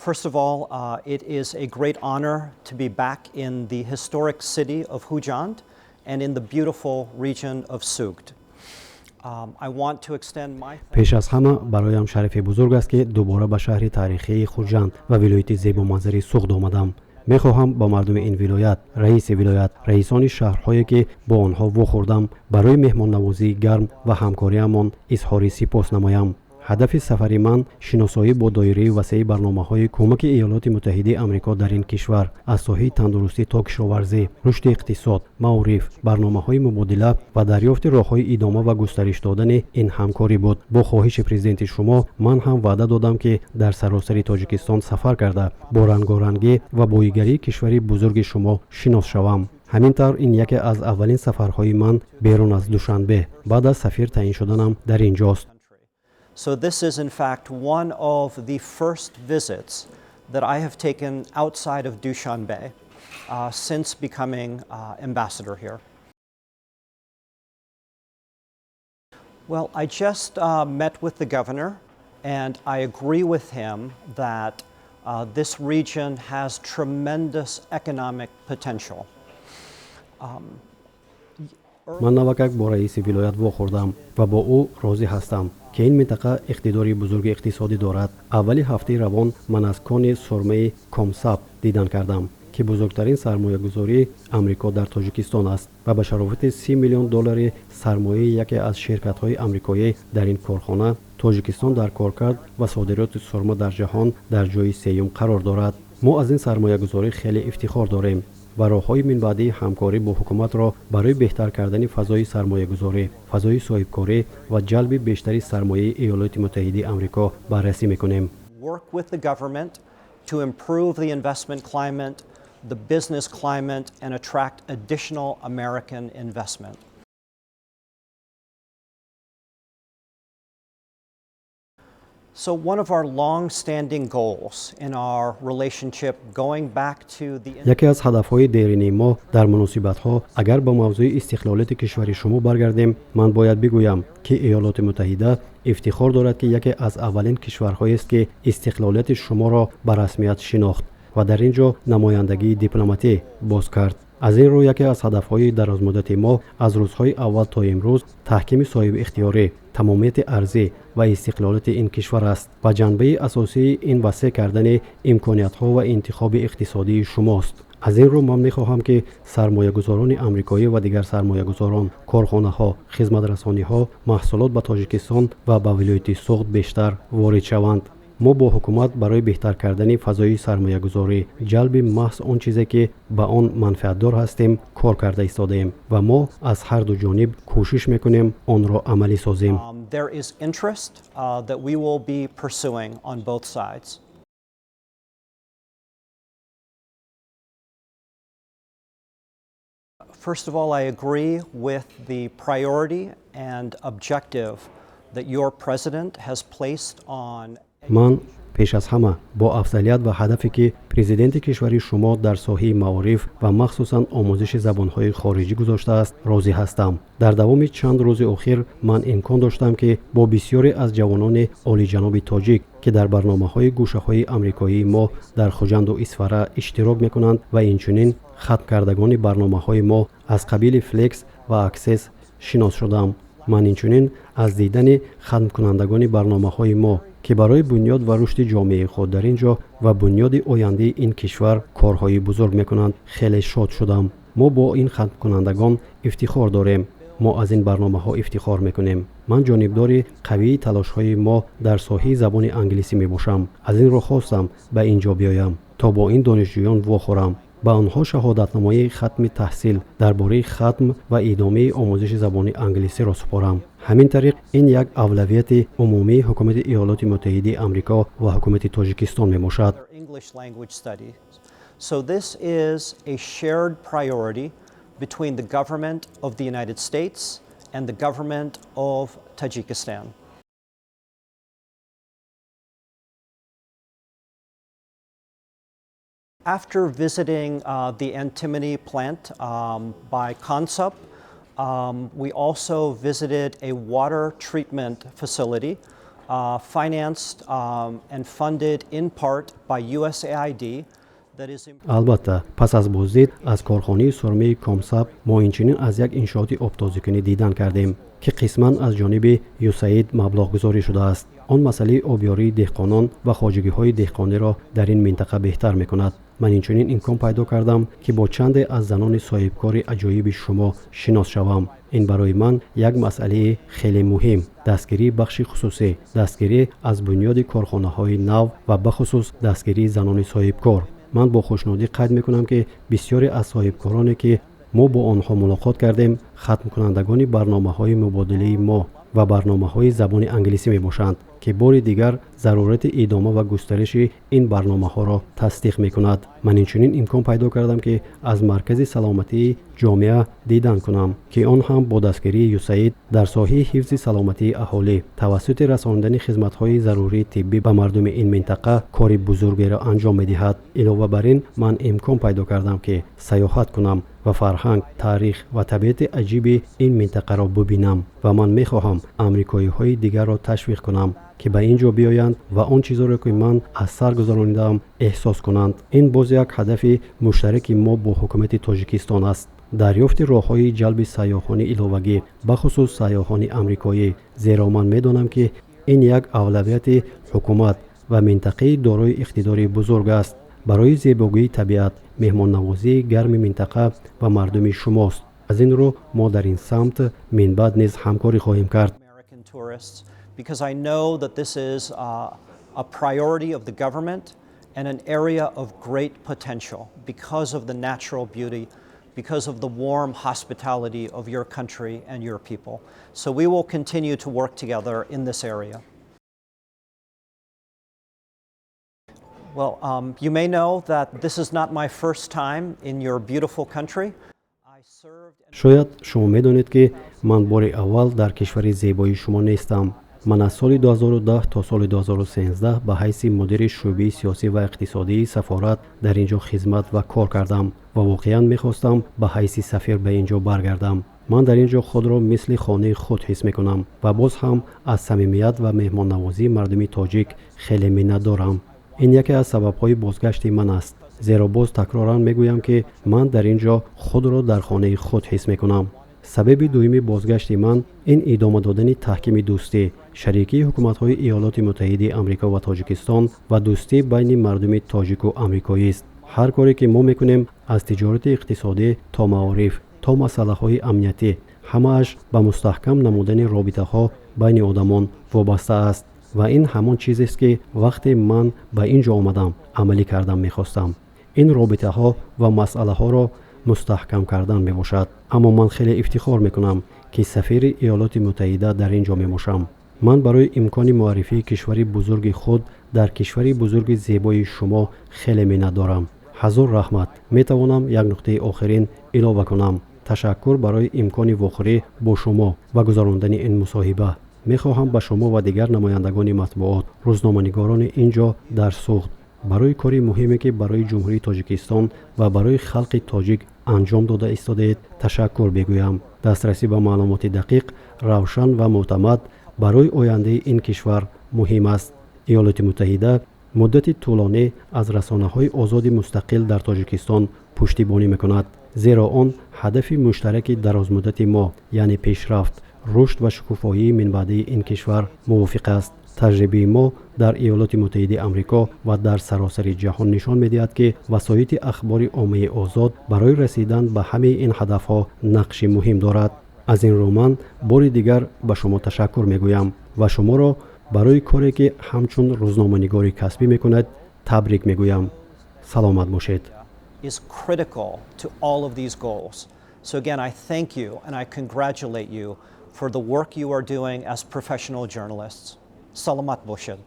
First of all, it is a great honor to be back in the historic city of Khujand and in the beautiful region of Sughd. I want to extend my Пеш аз ҳама, бароям шарафи бузург аст, ки дубора ба шаҳри таърихии Хуҷанд ва вилояти зебоманзари Суғд омадам. Мехоҳам ба мардуми ин вилоят, раиси вилоят, раисони шаҳрҳое, ки бо онҳо вохӯрдам, барои меҳмоннавозии гарм ва ҳамкориамон изҳори сипос намоям. Ҳадафи сафари ман шиносоӣ бо доираи васеи барномаҳои кӯмаки Иёлоти Муттаҳидаи Амрико дар ин кишвар, аз соҳаи тандурустӣ то кишоварзӣ, рушди иқтисод, маориф, барномаҳои мубодила ва дарёфти роҳҳои идома ва густариш додани ин ҳамкорӣ буд. Бо хоҳиши президенти шумо ман ҳам ваъда додам, ки дар саросари Тоҷикистон сафар карда, бо рангорангӣ ва боигарии кишвари бузурги шумо шинос шавам. Ҳамин тавр, ин яке аз аввалин сафарҳои ман берун аз Душанбе баъд аз сафир таъин шуданам дар ин ҷост. So this is, in fact, one of the first visits that I have taken outside of Dushanbe since becoming ambassador here. Well, I just met with the governor, and I agree with him that this region has tremendous economic potential. Ман навакак бо раиси вилоят вохӯрдам ва бо ӯ розӣ ҳастам, ки ин минтақа иқтидори бузурги иқтисодӣ дорад. Аввали ҳафтаи равон ман аз кони сурмаи Комсаб дидан кардам, ки бузургтарин сармоягузории Амрико дар Тоҷикистон аст ва ба шарофати 30 миллион доллари сармояи яке аз ширкатҳои амрикоӣ дар ин корхона Тоҷикистон дар коркард ва содироти сурма дар ҷаҳон дар ҷои сеюм қарор дорад. Мо аз ин сармоягузорӣ хеле ифтихор дорем ва роҳҳои минбаъдии ҳамкорӣ бо ҳукуматро барои беҳтар кардани фазои сармоягузорӣ, фазои соҳибкорӣ ва ҷалби бештари сармояи Иёлоти Муттаҳидаи Амрико баррасӣ мекунем. Work with the government to improve the investment climate, the business climate, and attract additional American investment. So one of our long-standing goals in our relationship going back to the Яке аз ҳадафҳои дерини мо дар муносибатҳо, агар ба мавзӯи истиқлолияти кишвари шумо баргардем, ман бояд бигӯям, ки Иёлоти Муттаҳида ифтихор дорад, ки яке аз аввалин кишварҳоест, ки истиқлолияти шуморо ба расмият шинохт ва дар ин ҷо намояндагии дипломатӣ боз кард. Аз ин рӯ, яке аз ҳадафҳои дарозмуддати мо аз рӯзҳои аввал то имрӯз таҳкими соҳибихтиёрӣ, тамомияти арзӣ ва истиқлолияти ин кишвар аст ва ҷанбаи асосии ин васеъ кардани имкониятҳо ва интихоби иқтисодии шумост. Аз ин рӯ, ман мехоҳам, ки сармоягузорони амрикоӣ ва дигар сармоягузорон, корхонаҳо, хизматрасониҳо, маҳсулот ба Тоҷикистон ва ба вилояти Суғд бештар ворид шаванд. Мо бо ҳукумат барои беҳтар кардани фазои сармоягузорӣ, ҷалби маҳз он чизе, ки ба он манфиатдор ҳастем, кор карда истодаем ва мо аз ҳарду ҷониб кӯшиш мекунем онро амалӣ созем. There is interest that we will be pursuing on both sides. First of all, I agree with the priority and objective that your president has placed on Ман пеш аз ҳама бо афзалият ва ҳадафе, ки президенти кишвари шумо дар соҳаи маориф ва махсусан омӯзиши забонҳои хориҷӣ гузоштааст, розӣ ҳастам. Дар давоми чанд рӯзи охир ман имкон доштам, ки бо бисёре аз ҷавонони олиҷаноби тоҷик, ки дар барномаҳои гӯшаҳои амрикоии мо дар Хуҷанду Исфара иштирок мекунанд ва инчунин хатмкардагони барномаҳои мо аз қабили Флекс ва Аксес шинос шудам. Ман инчунин аз дидани хатмкунандагони барномаҳои мо, ки барои бунёд ва рушди ҷомеаи худ дар ин ҷо ва бунёди ояндаи ин кишвар корҳои бузург мекунанд, хеле шод шудам. Мо бо ин хатмкунандагон ифтихор дорем, мо аз ин барномаҳо ифтихор мекунем. Ман ҷонибдори қавии талошҳои мо дар соҳаи забони англисӣ мебошам. Аз ин рӯ хостам ба ин ҷо биёям, то бо ин донишҷӯён вохӯрам, ба онҳо шаҳодатномаи хатми таҳсил дар бораи хатм ва идомаи омӯзиши забони англисиро супорам. Ҳамин тариқ, ин як авлавияти умумии ҳукумати Иёлоти Муттаҳидаи Амрико ва ҳукумати Тоҷикистон мебошад. English language studies. So this is a shared priority between the government of the United States and the government of Tajikistan. After visiting the antimony plant by Consup, we also visited a water treatment facility financed and funded in part by USAID that is Албатта, пас аз боздид аз корхонаи сурмаи Комсаб, мо инчунин аз як иншооти обтозикунӣ дидан кардем, ки қисман аз ҷониби ЮСАИД маблағгузорӣ шудааст. Он масъалаи обёрии деҳқонон ва хоҷагиҳои деҳқониро дар ин минтақа беҳтар мекунад. Ман инчунин имкон пайдо кардам, ки бо чанде аз занони соҳибкори аҷоиби шумо шинос шавам. Ин барои ман як масъалаи хеле муҳим: дастгирии бахши хусусӣ, дастгирӣ аз бунёди корхонаҳои нав ва бахусус дастгирии занони соҳибкор. Ман бо хушнудӣ қайд мекунам, ки бисёре аз соҳибкороне, ки мо бо онҳо мулоқот кардем, хатмкунандагони барномаҳои мубодилаи мо ва барномаҳои забони англисӣ мебошанд, ки бори дигар зарурати идома ва густариши ин барномаҳоро тасдиқ мекунад. Ман инчунин имкон пайдо кардам, ки аз маркази саломатии ҷомеа дидан кунам, ки он ҳам бо дастгирии ЮСАИД дар соҳаи ҳифзи саломатии аҳолӣ тавассути расондани хизматҳои зарурии тиббӣ ба мардуми ин минтақа кори бузургеро анҷом медиҳад. Илова бар ин, ман имкон пайдо кардам, ки сайёҳат кунам ва фарҳанг, таърих ва табиати аҷиби ин минтақаро бубинам ва ман мехоҳам амрикоиҳои дигарро ташвиқ кунам, ки ба ин ҷо биёянд ва он чизеро, ки ман аз сар гузаронидаам, эҳсос кунанд. Ин боз як ҳадафи муштараки мо бо ҳукумати Тоҷикистон аст: дарёфти роҳҳои ҷалби сайёҳони иловагӣ, бахусус сайёҳони амрикоӣ, зеро ман медонам, ки ин як авлавияти ҳукумат ва минтақаи дорои иқтидори бузург аст барои зебогии табиат, меҳмоннавозии гарми минтақа ва мардуми шумост. Аз ин рӯ мо дар ин самт минбаъд низ ҳамкорӣ хоҳем кард. American tourists because I know that this is a priority of the government and an area of great potential because of the natural beauty, because of the warm hospitality of your country and your people. So we will continue to work together in this area. Well, you may know that this is not my first time in your beautiful country. I served and Шояд шумо медонед, ки ман бори аввал дар кишвари зебои шумо нестам. Ман аз соли 2010 то соли 2013 ба ҳайси мудири шӯъбаи сиёсӣ ва иқтисодии сафорат дар ин ҷо хизмат ва кор кардам ва воқеан мехостам ба ҳайси сафир ба ин ҷо баргардам. Ман дар ин ҷо худро мисли хонаи худ ҳис мекунам ва боз ҳам аз самимият ва меҳмоннавозии мардуми тоҷик хеле миннатдорам. Ин яке аз сабабҳои бозгашти ман аст, зеро боз такроран мегӯям, ки ман дар ин ҷо худро дар хонаи худ ҳис мекунам. Сабаби дуюми бозгашти ман ин идома додани таҳкими дӯстӣ, шарикии ҳукуматҳои Иёлоти Муттаҳидаи Амрико ва Тоҷикистон ва дӯстӣ байни мардуми тоҷику амрикоист. Ҳар коре, ки мо мекунем, аз тиҷорати иқтисодӣ то маориф, то масъалаҳои амниятӣ, ҳамааш ба мустаҳкам намудани робитаҳо байни одамон вобаста аст ва ин ҳамон чизест, ки вақте ман ба ин ҷо омадам, амалӣ кардан мехостам. Ин робитаҳо ва масъалаҳоро мустаҳкам кардан мебошад. Аммо ман хеле ифтихор мекунам, ки сафири Иёлоти Муттаҳида дар ин ҷо мебошам. Ман барои имкони муаррифии кишвари бузурги худ дар кишвари бузурги зебои шумо хеле миннатдорам. Ҳазор раҳмат. Метавонам як нуқтаи охирин илова кунам? Ташаккур барои имкони вохӯрӣ бо шумо ва гузарондани ин мусоҳиба. Мехоҳам ба шумо ва дигар намояндагони матбуот, рӯзноманигорони ин ҷо дар Суғд барои кори муҳиме, ки барои Ҷумҳурии Тоҷикистон ва барои халқи тоҷик анҷом дода истодаед, ташаккур бигӯям. Дастрасӣ ба маълумоти дақиқ, равшан ва мӯътамад барои ояндаи ин кишвар муҳим аст. Иёлоти Муттаҳида муддати тӯлонӣ аз расонаҳои озоди мустақил дар Тоҷикистон пуштибонӣ мекунад, зеро он ҳадафи муштараки дарозмуддати мо, яъне пешрафт, рушд ва шукуфоии минбаъдаи ин кишвар мувофиқ аст. Таҷрибаи мо дар Иёлоти Муттаҳидаи Амрико ва дар саросари ҷаҳон нишон медиҳад, ки васоити ахбори оммаи озод барои расидан ба ҳамаи ин ҳадафҳо нақши муҳим дорад. Аз ин рӯ ман бори дигар ба шумо ташаккур мегӯям ва шуморо барои коре, ки ҳамчун рӯзноманигори касбӣ мекунед, табрик мегӯям. Саломат бошед. Is critical to all of these goals. So again, I thank you and I congratulate you for the work you are doing as professional journalists. Саломат бошед.